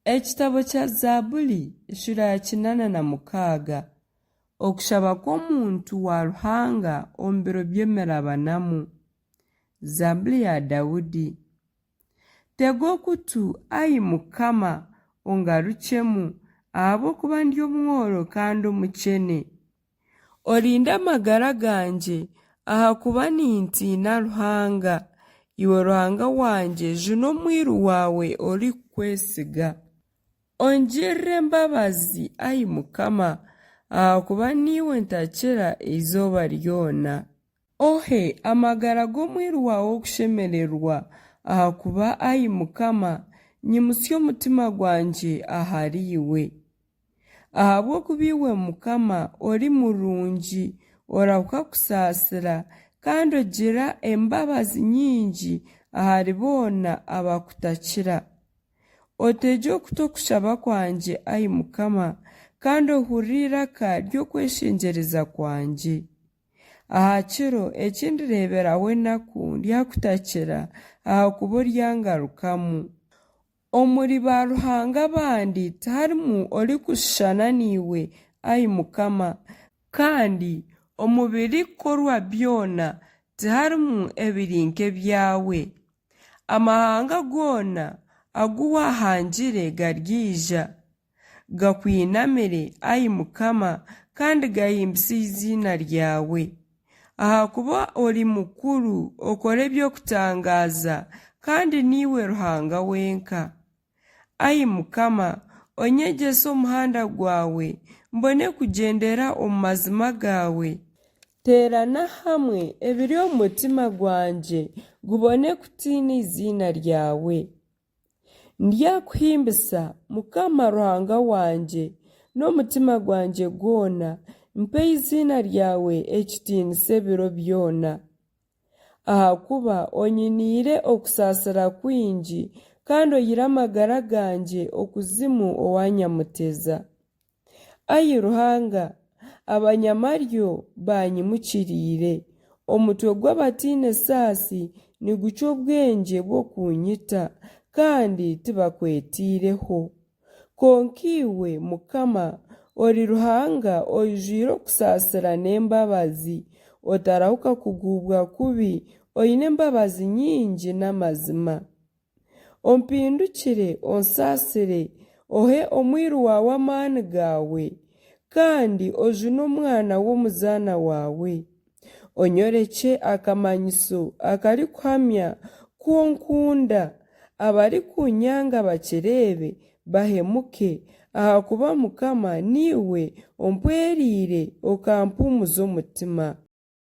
Ekitabo kya Zaaburi eshuura ya 86 Okushaba kw'omuntu wa Ruhanga omu biro by'emirabanamu. Zaaburi ya Daudi. Tega okutu, ai Mukama, ongarukyemu, ahabw'okuba ndi omworo kandi omukyene. Orinde amagara gangye, ahakuba nintiina Ruhanga. Iwe Ruhanga wangye, juna omwiru waawe orikukwesiga. Ongirire embabazi, ai Mukama, ahakuba niiwe ntakira eizooba ryona. Ohe amagara g'omwiru waawe okushemererwa, ahakuba, ai Mukama, nyimutsya omutima gwangye ahariiwe. Ahabw'okuba iwe Mukama ori murungi, orahuka kusaasira, kandi ogira embabazi nyingi ahari boona abakutakira. Otegye okutu okushaba kwangye, ai Mukama, kandi ohurire eiraka ry'okweshengyereza kwangye. Aha kiro eki ndireeberaho enaku ndyakutakira, ahakuba oryangarukamu. Omuri baaruhanga abandi tiharimu orikushushana naiwe, ai Mukama, kandi omu birikukorwa byona tiharimu ebiri nk'ebyawe. Amahanga goona agu waahangire garyaija, gakwinamire, ai Mukama, kandi gahimbise eiziina ryawe. Ahakuba ori mukuru, okora eby'okutangaaza, kandi niiwe Ruhanga wenka. Ai Mukama, onyegyese omuhanda gwawe, mbone kugyendera omu mazima gaawe. Teerana hamwe ebiri omu mutima gwangye, gubone kutiina eiziina ryawe. Ndyakuhimbisa, Mukama Ruhanga wangye, n'omutima gwangye gwona, mpe eiziina ryawe ekitiinisa ebiro byona. Ahakuba onyiniire okusaasira kwingi, kandi oihire amagara gangye okuzimu owa Nyamuteza. Ai Ruhanga, abanyamaryo baanyimukiriire, omutwe gw'abataine saasi nigucwa obwengye bw'okuunyita, kandi tibakwetaireho. Kwonka iwe, Mukama, ori Ruhanga oijwire okusaasira n'embabazi, otarahuka kuguubwa kubi, oine embabazi nyingi n'amazima. Ompindukire, onsaasire, ohe omwiru waawe amaani gaawe, kandi ojune omwana w'omuzaana waawe. Onyorekye akamanyiso akarikuhamya ku onkunda, abarikuunyanga bakireebe, bahemuke, ahakuba Mukama niiwe ompwereire okampuumuza omutima.